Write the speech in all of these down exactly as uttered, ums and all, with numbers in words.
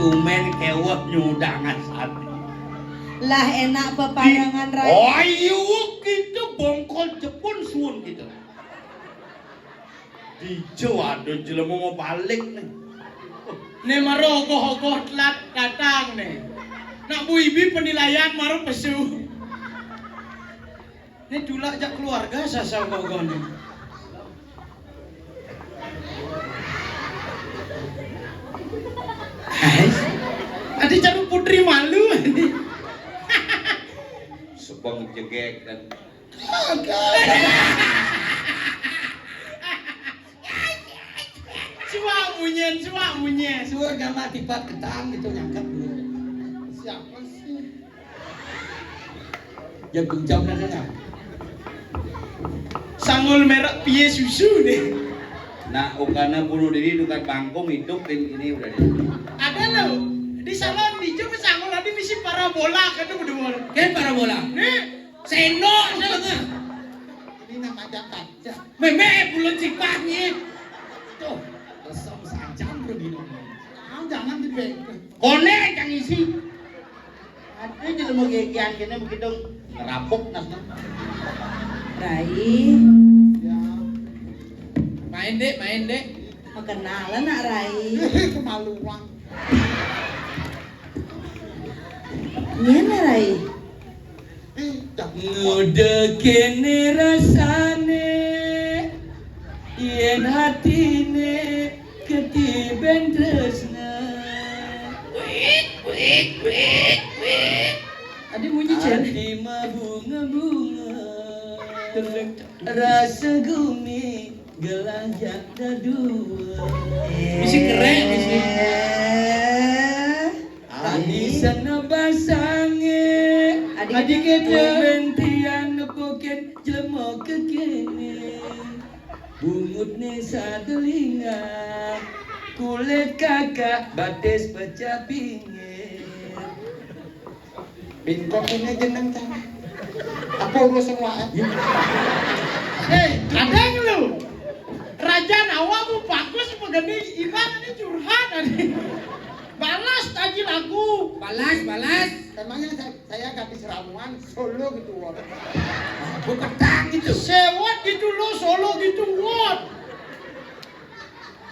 Tumen kewet nyudangan sate. Lah enak peparangan, Rai. Oh, iya, kita bongkol Jepun suun kita. Dijo ada jelema mau balik nih. Né maro ogoh-ogoh telat datang né. Nak Bu Ibi penilaian maro pesu. Né tulak jak keluarga sasa ogoh-ogoh né. Adi caru putri malu. Sebeng jegek dan Suak munyen, suak munyen. Suak gambar tipat ketang gitu nyangkep dulu. Siapa sih? Ya, pinjam aja lah. Sangul merek piye susu nih. Nak, ukana bunuh diri tukar bangkung hidup ini udah deh. Ada lo di salon di Jogja sangul adi misi parabola kan tuh berdua. Kayak parabola. Nih, sendok saya. Ini nama Jakarta. Mémé bulan cipat nih. Tuh, kesem sajan tuh di nomor. Ah, jangan dipegang. Koné kang isi. Ada jelema gegian kéné begitu ngerapuk nasnya. Rai. Ya. Main, Dek, main, Dek. Makenalan nak Rai. Kemaluan. Nyén Rai. Nguda kéné rasané yén atiné ketibén tresna. Wik, wik, wik, wik. Adi munyi, Cén. Ati mabunga-bunga. Rasa gumi gelah jak dadua. Misi kerek, misi. Adi sana basangé. Adi kéto. Tumben tiang nepukin jelema kekéné. Bungutné sadelinga. Kulit kakak batis pecah pinggir. Bingkok ini jeneng cang. Apa urusan wae? Héi, kadang lu. Rajan awak mu bagus begini, ilang ini curhat tadi. Balas tadi lagu. Balas, balas. Emangnya saya, saya gadis ramuan Solo gitu, Won. Aku petang gitu. Sewot gitu lo, Solo gitu, Won.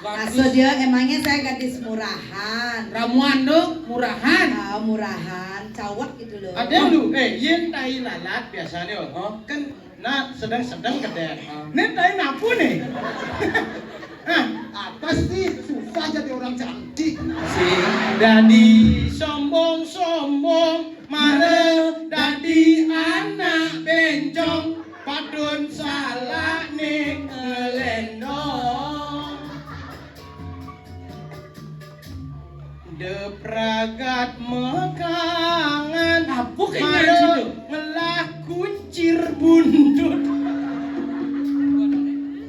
Bagus. Maksudnya emangnya saya gadis murahan. Ramuan dong, murahan. Ah, murahan, cawet gitu loh. Ada lu, eh, yén tai lalat biasanya, oh, kan nah sedang-sedang kedé. Ah. Ini tai napu nih. Ah, apa sih susah jadi orang cantik? Sing dadi sombong-sombong, mara dadi anak bencong, padun salah ning ngelendong. Depragat mekangan. Apa kayaknya mara situ? Ngelah kuncir buntut.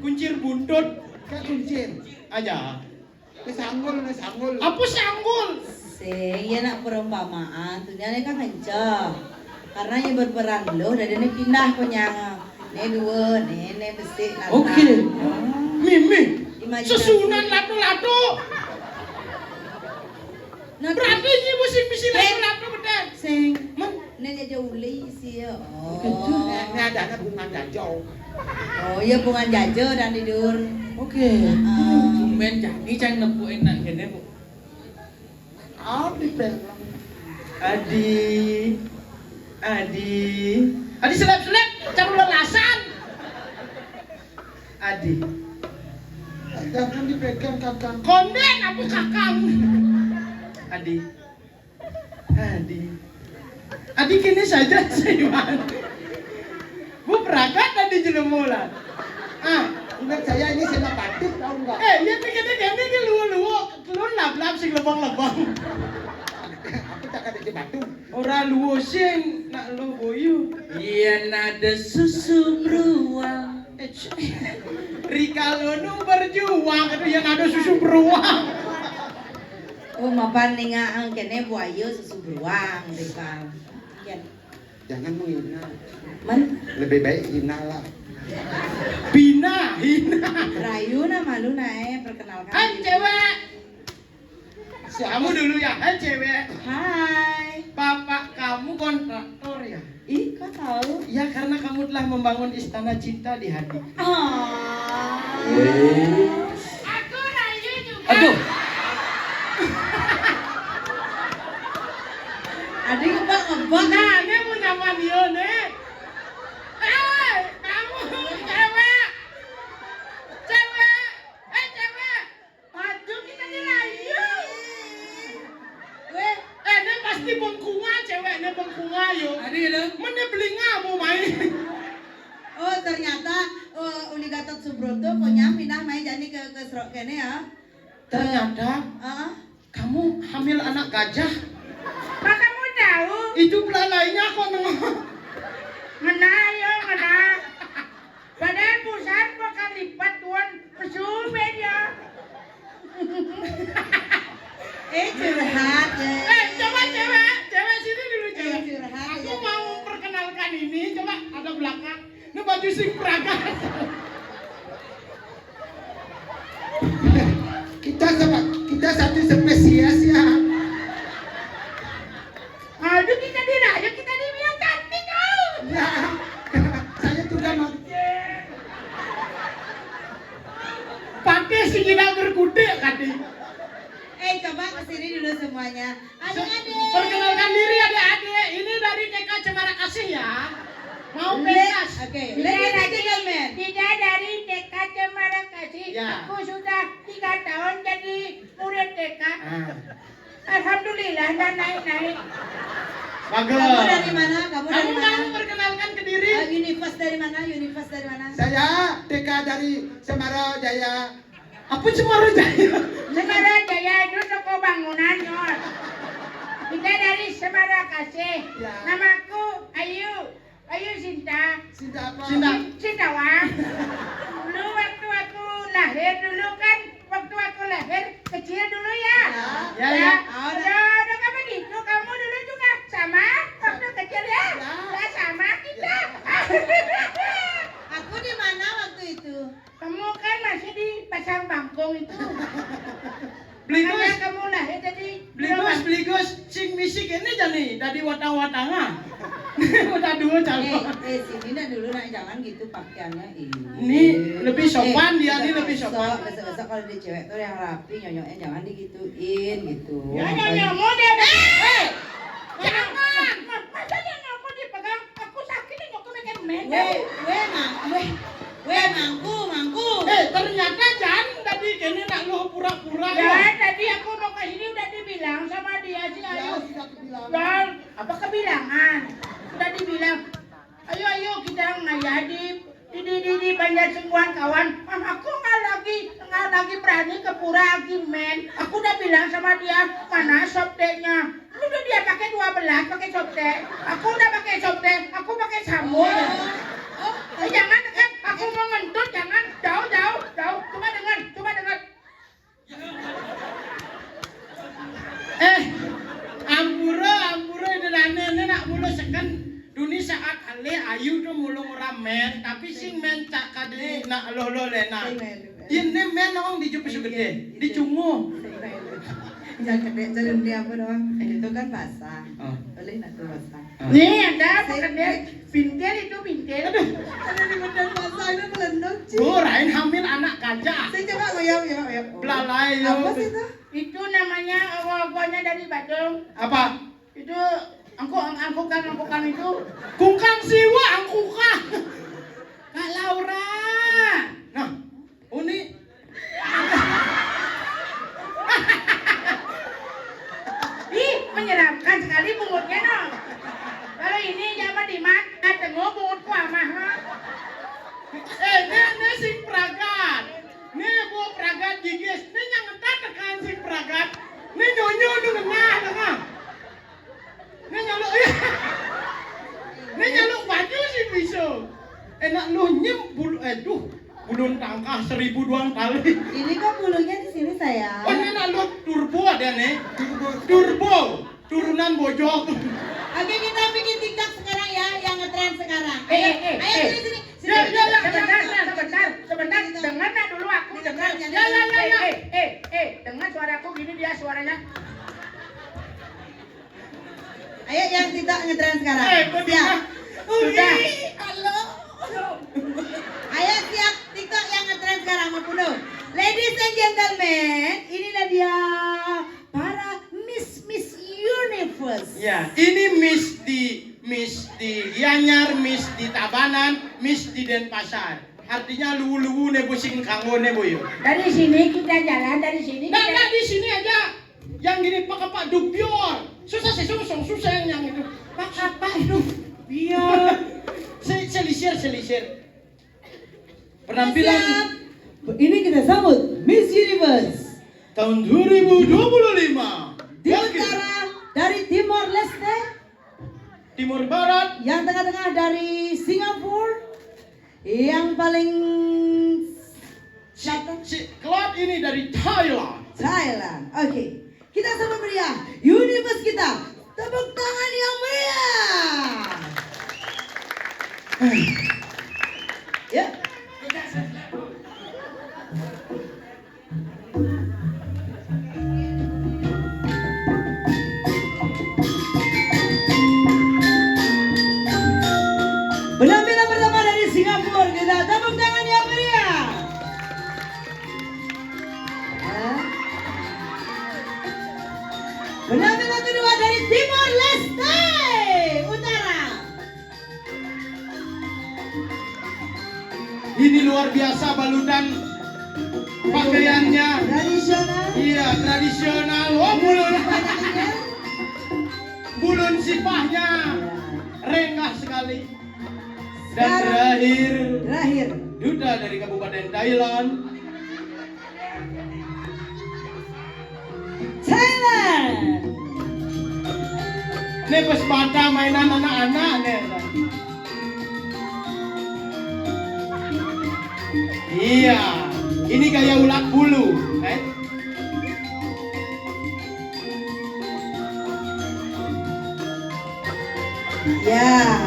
Kuncir buntut. Kayak kuncir. Aja. Ini sanggul, ini sanggul. Apa sanggul? Sing, ya nak perumpamaan. Tuh nyane kan kenceng. Karena ya berperan loh, dari ini pindah konyang. Ini dua, ini, ini besi, lantai. Oke. Mimi. Imajinasi. Sesunan lato-lato. Nah, berarti ini musim bisi lato-lato betul. Sing. Men. Ini aja uli sih ya. Oh. Ini ada anak bunga jajau. Oh iya, bunga jajau dan tidur. Oke. Heeh. Tumben cang, ini cang nepukin nak kene, Bu. Adi pegang. Adi. Adi. Adi selep-selep, caru lelasan. Adi. Jangan dipegang, Kakang. Konden apa, Kakang? Adi. Adi. Adi kini saja, Saiman. Bu, berangkat tadi jelemu lah. Ah. Ingat saya ini senapati, tahu nggak? Eh, iya, pikir-pikir ini luwe-luwe. Lu lap-lap sing lebong-lebong. Aku tak ada di Batu. Ora luwe sing nak lu boyu. Yen ada susu beruang. Eh, c-, Rika Lunu berjuang, aduh, yen ada susu beruang. Oh, mapan ninga angkene buaya susu beruang, Rika. Yen. Jangan menghina. Men? Lebih baik hina lah. Bina, hina. Rayu nah, malu nah, eh, perkenalkan. Hai, diri. Cewek. Kamu dulu ya, hai cewek. Hai. Bapak kamu kontraktor ya? Ih, kok tahu? Ya, karena kamu telah membangun istana cinta di hati. Oh. Aku rayu juga. Aduh. Adik ngebak ngebak. Nah, ini punya Mario nih. Eh, kamu cewek. Cewek. Eh, cewek. Aduh, kita dirayu. Weh, eh, ini pasti bengkunga cewek, ini bengkunga yo. Ada gitu. Mana belinga mau main? Oh, ternyata, eh, Uli Gatot Subroto kok nyam pindah main jani ke ke Srok kene ya. Ternyata Heeh. Kamu hamil anak gajah. Kok kamu tahu? Itu belalainya kok nengok. Ngena yo, ngena. Padahal pusat bakal lipat tuan pesumit ya. Eh, curhat ya. Eh, coba cewek, cewek sini dulu, eh, cewek. Curhat. Aku ya. Mau memperkenalkan ini, coba ada belakang. Ini baju sing Praga. Kita sama, kita satu spesies ya. Aduh, kita di raja, kita di Mia cantik, oh. Ya, saya juga mau. Pakai si tidak berkutik tadi. Eh, coba ke sini dulu semuanya. Adik-adik. Perkenalkan diri adik-adik. Ini dari T K Cemara Kasih ya. Mau pentas. Oke. Ladies and gentlemen. Kita dari T K Cemara Kasih. Ya. Aku sudah tiga tahun jadi murid T K. Ah. Alhamdulillah, nggak naik-naik. Bagus. Kamu dari mana? Kamu dari mana? Kamu mau perkenalkan ke diri? Eh, universitas dari mana? Universitas dari mana? Saya T K dari Cemara Jaya. Apa Cemara Jaya? Cemara Jaya itu toko bangunan, Nyor. Kita dari Cemara Kasih. Ya. Namaku Ayu. Ayu Sinta. Sinta apa? Sinta. Sinta Wang. Dulu waktu aku lahir dulu kan, waktu aku lahir kecil dulu ya. Ya. Ya, ya. Ya. Udah, udah kamu gitu. Kamu dulu juga sama waktu kecil ya? Ya. Ya, sama kita. Ya. Aku di mana waktu itu? Kamu kan masih di Pasar Bangkong itu. Bligus. Makanya kamu lahir jadi Bligus, Bligus, sing misi kene jani dadi watang-watang ah. Udah dulu calon. Eh, eh, sini nak dulu nak, jangan gitu pakaiannya ini. Ini lebih sopan dia, ini lebih sopan. Besok, besok kalau di cewek tuh yang rapi, nyonyoknya jangan digituin gitu. Ya, nyonyokmu dia. Eh, jangan. Masa nyonyokku dipegang? Aku sakit, nyonyokku makin mendek. Weh, weh, Mang, weh. Weh, mangku, mangku. Eh, ternyata Jan tadi kene nak lu pura-pura ya. Ya, tadi aku mau ke sini udah dibilang sama dia si Ayu. Ya, sudah dibilang. Dan apa kebilangan? Udah dibilang, "Ayo, ayo, kita ngayah di, di, di, di, di Banjar Sungguhan, kawan." Ah, aku nggak lagi, nggak lagi berani ke pura lagi, men. Aku udah bilang sama dia, "Mana sopteknya?" Udah dia pakai dua belas, pakai soptek. Aku udah pakai soptek, aku pakai sambung. Oh, oh. Eh, jangan dekat, aku mau ngentut, jangan. Jauh, jauh, jauh. Coba dengar, coba dengar. Eh, ampura, ampura, ini rane, ini nak mulu seken. Duni saat ale Ayu tu mulu ngora men, tapi sing men cak kadi nak loh-loh lena. Sing men. Ini men orang di jupi gede, di cungu. Sing men. Yang gede jadi dia apa doang? Itu kan basah. Oh. Boleh nak tuh basah. Oh. Nih, ada apa gede? Pintil itu, pintil. Aduh. Ada di badan basah, ini melendung, Ci. Bu, Rain hamil anak gajah. Saya coba ngoyong, ngoyong, ngoyong. Belalai, yo. Apa sih itu? Itu namanya, eh, buahnya dari Badung. Apa? Itu angkuk, angkukan, angkukan itu. Kungkang siwa, angkukan. Kak Laura. Nah, Uni. Ih, menyeramkan sekali bungutnya, no. Kalau ini ya mah dimat, tengok bungutku amah, no. Eh, ini, ini sing pragat. Ini bu pragat gigis. Ini yang entar tekan sing pragat. Ini nyonyo tu tengah, tengah. Ini nyaluk, iya. Ini nyaluk baju sih bisa. Enak lu nyem bulu, eh, duh, bulun tangkah seribu doang kali. Ini kok bulunya di sini, sayang? Oh, ini nak lu turbo ada nih. Turbo. Turbo, turunan bojok. Oke, kita bikin TikTok sekarang ya, yang ngetren sekarang. Eh, eh, eh, ayo, eh. Sini, sini. Ya, ya, ya, sebentar, ya, ya. Sebentar, sebentar. Dengar nak dulu aku, dengar. Ya, ya, ya, ya. Eh, eh, eh, eh, dengar suaraku gini dia suaranya. Ayo yang TikTok ngetren sekarang. Eh, kok siap? Sudah. Halo. Ayo siap TikTok yang ngetren sekarang, mau penuh. Ladies and gentlemen, inilah dia para Miss Miss Universe. Ya, ini Miss di Miss di Gianyar, Miss di Tabanan, Miss di Denpasar. Artinya luwu-luwu ne busing kanggo ne boyo. Dari sini kita jalan, dari sini. Nah, kita nah, di sini aja. Yang gini pakai Pak Dubior. Susah sih sungsung, susah yang, yang itu. Pak apa itu? Biar. Se- selisir, selisir. Penampilan. Siap. Ini kita sambut Miss Universe tahun dua ribu dua puluh lima. Di utara dari Timor Leste. Timur Barat. Yang tengah-tengah dari Singapura. Yang paling si, si Claude ini dari Thailand. Thailand. Oke. Kita sama meriah. Universe kita. Tepuk tangan yang meriah. Ya. Penampilan pertama dari Singapura, kita tepuk tangan yang meriah. Ya. Penampilan kedua dari Timor Leste Utara. Ini luar biasa balutan pakaiannya. Tradisional. Iya, tradisional. Oh, bulun. Bulun sipahnya renggah sekali. Dan terakhir, terakhir, duta dari Kabupaten Thailand. Thailand. Ini bes bata mainan anak-anak nih. Iya, ini gaya ulat bulu, eh. Ya.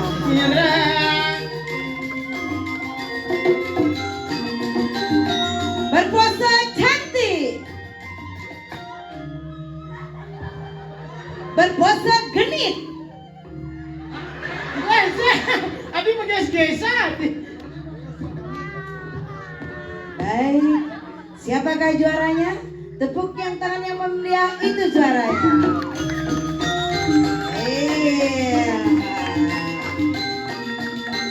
Berpose cantik. Berpose genit. Wes, abi mengges-gesan. Baik. Siapakah juaranya? Tepuk yang tangan yang meriah, itu juaranya. Iya.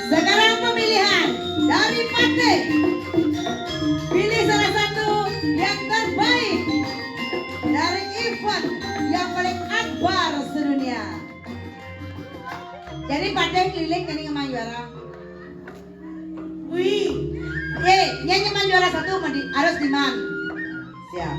Sekarang pemilihan dari Pate. Pilih salah satu yang terbaik dari event yang paling akbar sedunia. Jadi Pate keliling kene ngemang juara. Wih. Eh, nyanyi man juara satu harus di man. Siap.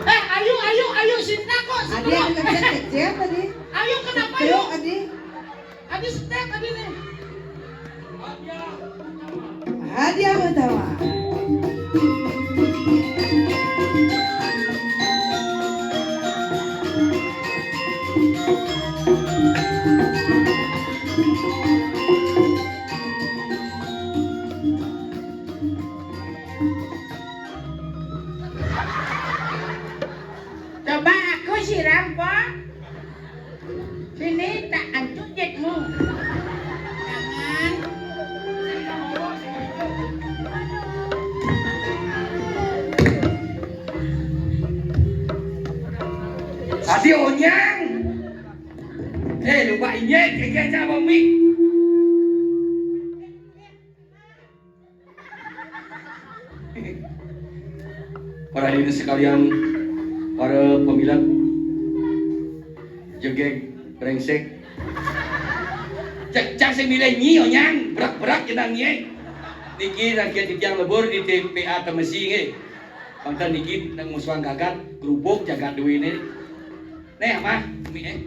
Eh, ayo, ayo, ayo, Sinta kok. Adi yang kecil tadi. Ayo, kenapa, ayo? Adi. Adi step, Adi nih. Hadiah utama. Coba aku siram, Pak. Sini tak ancut jekmu. Jangan. Tadi onyang. Eh, lupa inyek, inyek sama mik. Para hadirin sekalian, para pemilat jegeg brengsek. Cak cak sing milih nyi onyang, berak-berak jenang nyi. Niki rakyat titiang lebur di T P A Temesi nggih. Pangkat niki nang musuhan gagat, grubuk jagat duwene. Neh, Mah, mi eh.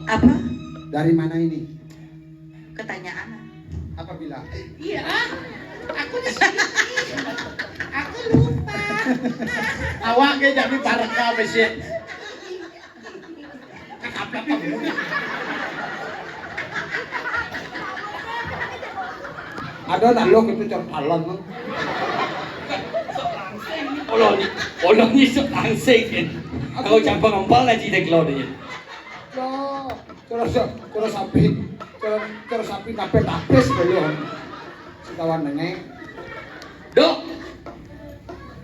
Apa? Dari mana ini? Iya, aku di sini. Aku lupa. Awak ge jadi pareka besik. Ada nak lo itu cor talon. Olon, olon ni sok langsing kan. Kau campur ngempal aja dek lo dia. Cor, cor, cor sapi, cor, cor sapi nape tapis belum. Sekawan nenek. Dok,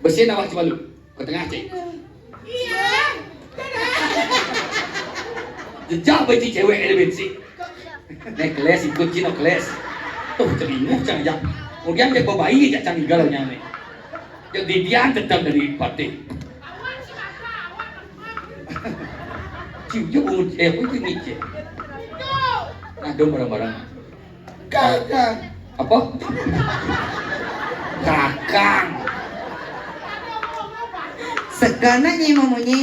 bersihin awak cebalu. Ke tengah, Cik. Iya. Jejak baju cewek ada bensin. Nek kelas ikut Cino kelas. Tuh, ceringuh cang jak. Kemudian dia bawa bayi jak cang igal nyane. Jadi dia tetap dari partai. Cium je bungut, eh, apa itu ni, Cik? Nah, dong barang-barang. Kakang. Apa? Kakang. Segana nyi mamunyi.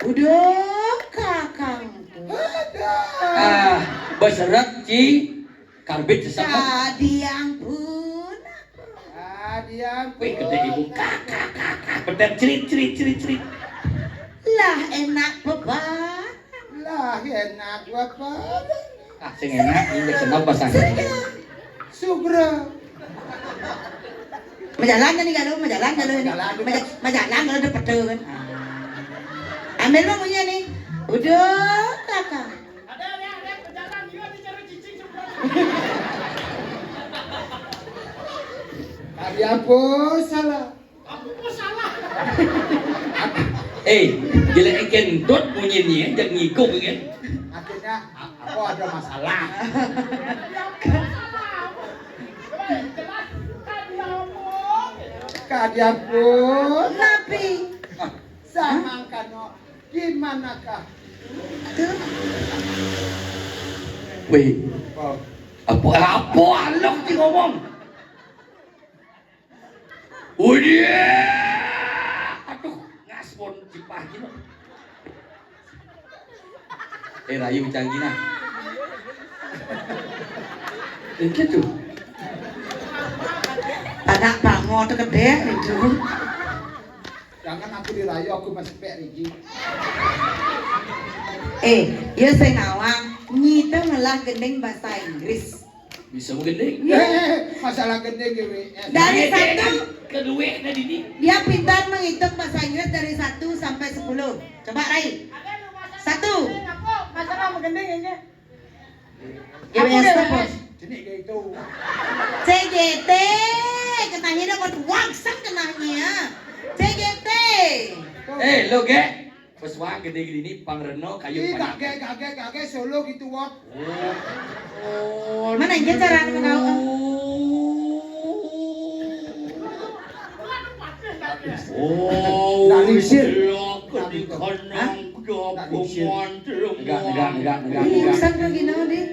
Udah kakang. Ah, beserak ci karbit sesama. Kadiang pun. Kadiang pun. Wih, gede ibu. Kakak, kakak. Bener cerit, cerit, cerit, cerit. Lah enak beban. Lah enak beban. Ah, sing enak, ini seneng bahasa Inggris. Sugra. Majalan kan nih kalau majalan kalau ini. Majalan, majalan kalau ada pete kan. Ah. Ambil mah punya nih. Udah kakak. Ada yang ada pejalan juga dicari cicing sebelah. Kali apa salah? Aku pun salah. Eh, jelek kentut bunyinya, jangan ngikuk kan? Akhirnya a- aku ada masalah. Kadiampun. Napi? Samangkano, gimanakah? Weh, oh, apa apa alok di ngomong? Udah. Aduh, ngaspon jepah gini. Eh, rayu canggih nah. Eh, gitu. Anak pango tuh gede itu. Jangan aku dirayu, aku masih pek Rigi. Eh, ya saya ngawang, nyi tuh ngelah gending bahasa Inggris. Bisa gending. Eh, masalah gending ya, Wi. Eh, dari satu, kedua tadi nih. Dia pintar menghitung bahasa Inggris dari satu sampai sepuluh. Coba Rai. Satu. Masalah sama gending ini. G W S apa, Bos? Jenik kayak itu. C G T. Kenanya dapat wangsak kenanya. C G T. Eh, lo ge. Pesuang gede-gede ini pangreno kayu. Ih, kage, kage, kage, solo gitu, Wak. Oh. Mana yang cara mau kau? Oh, dari sir. Hah? Enggak, enggak, enggak, enggak, enggak. Urusan kau gini, Din.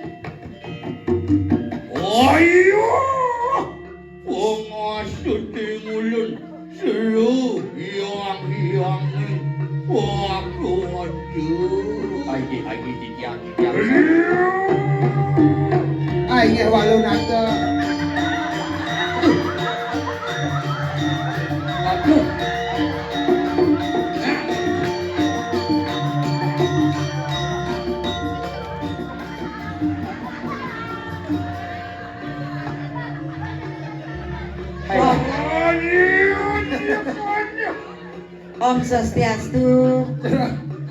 Ayo. Wong seding ulun selu hiang-hiangi waktu aja. Aji, aji, titiang, titiang. Aji, walu nata. Aduh. Om Swastiastu.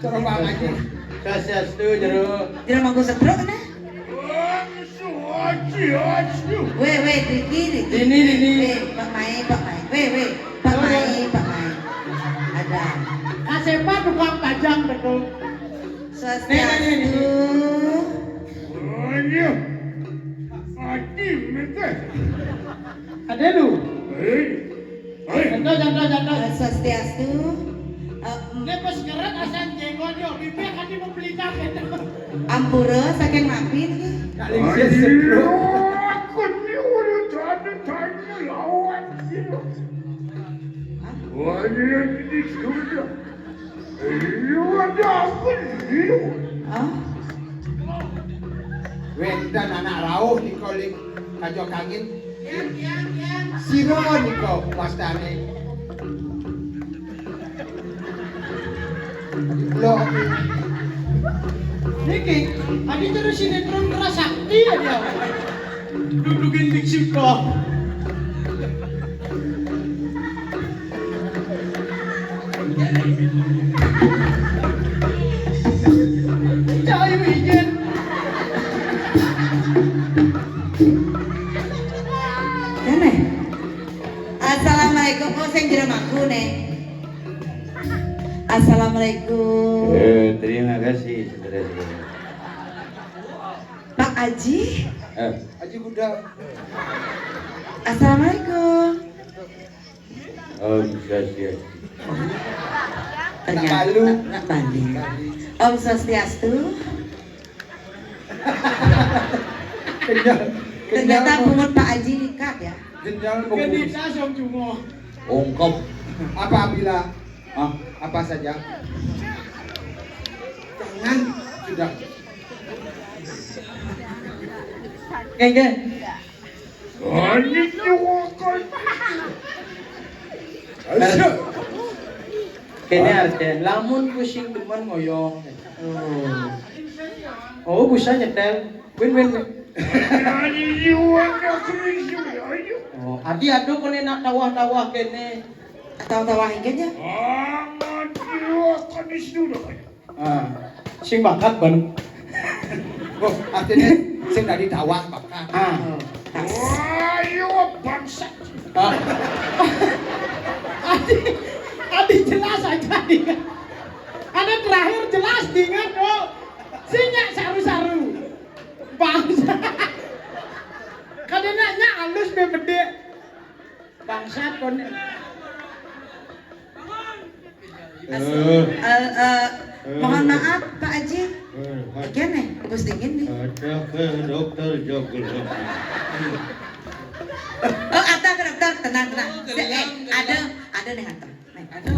Coba lagi. Swastiastu, Jero. Jero mangku setruk, nah. Om Swastiastu. Weh, weh, Riki, Riki. Ini, ini. Weh, Pak Mai, Pak Mai. Weh, weh, Pak Mai, Pak Mai. Ada. Kasepa tukang pajang, betul. Swastiastu. Aduh. Ati mete. Ada lu. Hei. Hei. Janto, janto, janto. Eh, Swastiastu. Eh, em. Dia pas ngeret asal jenggot yo, bibir hati mau beli jaket. Ampura saking napi niki? Kali sesek, bro. Aku ni udah tanya-tanya lawan sih. Hah? Wah, ini, ini sudah. Iya, ada apa nih? Hah? Wénten anak rauh nika ling kaja kangin. Sira nika mastane. Lho. Niki, adi terus sinetron Kerasakti ya dia. Dudukin Big Siko. Cai wijen. Kene. Assalamualaikum. Oh, sing jero mangku, Neng. Assalamualaikum. Eh, terima kasih, saudara-saudara. Pak Aji. Eh. Aji Gudang. Assalamualaikum. Om Swastiastu. Ternyata Bali. Om Swastiastu. Kenyal. Ternyata bungut Pak Aji nikat ya. Kenyal. Ungkep. Apabila, ah, apa saja? Jangan, sudah. Nggih, nggih. Kene artine, lamun ku sing demen ngoyong. Oh. Oh, bisa nyetel. Win, win, win. Oh, adi aduh kene nak tawah-tawah kene. Tawah-tawah inggih ya. Ah, sing bakat ban. Oh, artine sing tadi tawah bakat. Ah. Wah, iya bangsat. Ah. Adi, adi jelas aja nih. Ada terakhir jelas diingat, oh. Sing nyak saru-saru. Bangsat. Kadene nyak alus be bedik. Bangsat kon. As-, eh, eh, mohon maaf, Pak Haji. Gini, Gus Dingin nih. Ada ke dokter Joglo. Oh, ada ke dokter, tenang, tenang. Eh, ada, ada nih, ada. Nih, ada.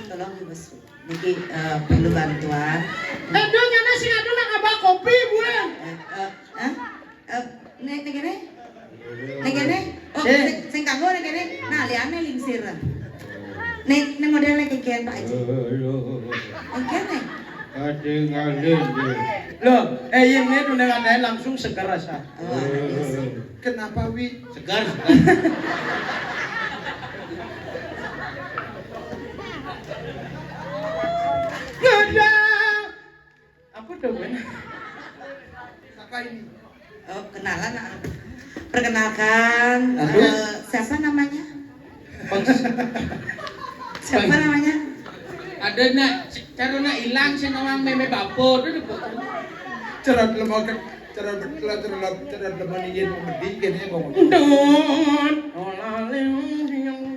Tolong, Gus. Niki, eh, perlu bantuan. Eh, Dul, nyana sing anu nak ngabak kopi, buan. Eh, eh, hah? Eh, nek, nek kene? Nek kene? Oh, sing, sing kanggo nek kene. Nah, liane lingsir. Nek, nek model nek kene, Pak Haji. Nek kene? Ada ngalih, Dul. Loh, eh, yen ngene langsung seger rasa. Oh, ada sih. Kenapa, Wi? Segar, segar. Dadah. Apa tuh, Ben? Siapa ini? Oh, kenalan, ah. Perkenalkan, aduh. Eh, siapa namanya? Siapa namanya? Ada nak, cara nak hilang sih nawang meme bapo tuh. Cara lemah, cara berkelah, cara lemah, cara lemah ini yang medhi kene kok. Dun.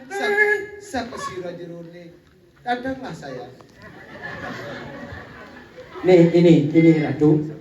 Sa-, sapa sira jerone? Kadanglah saya. Nih, ini, ini Ratu.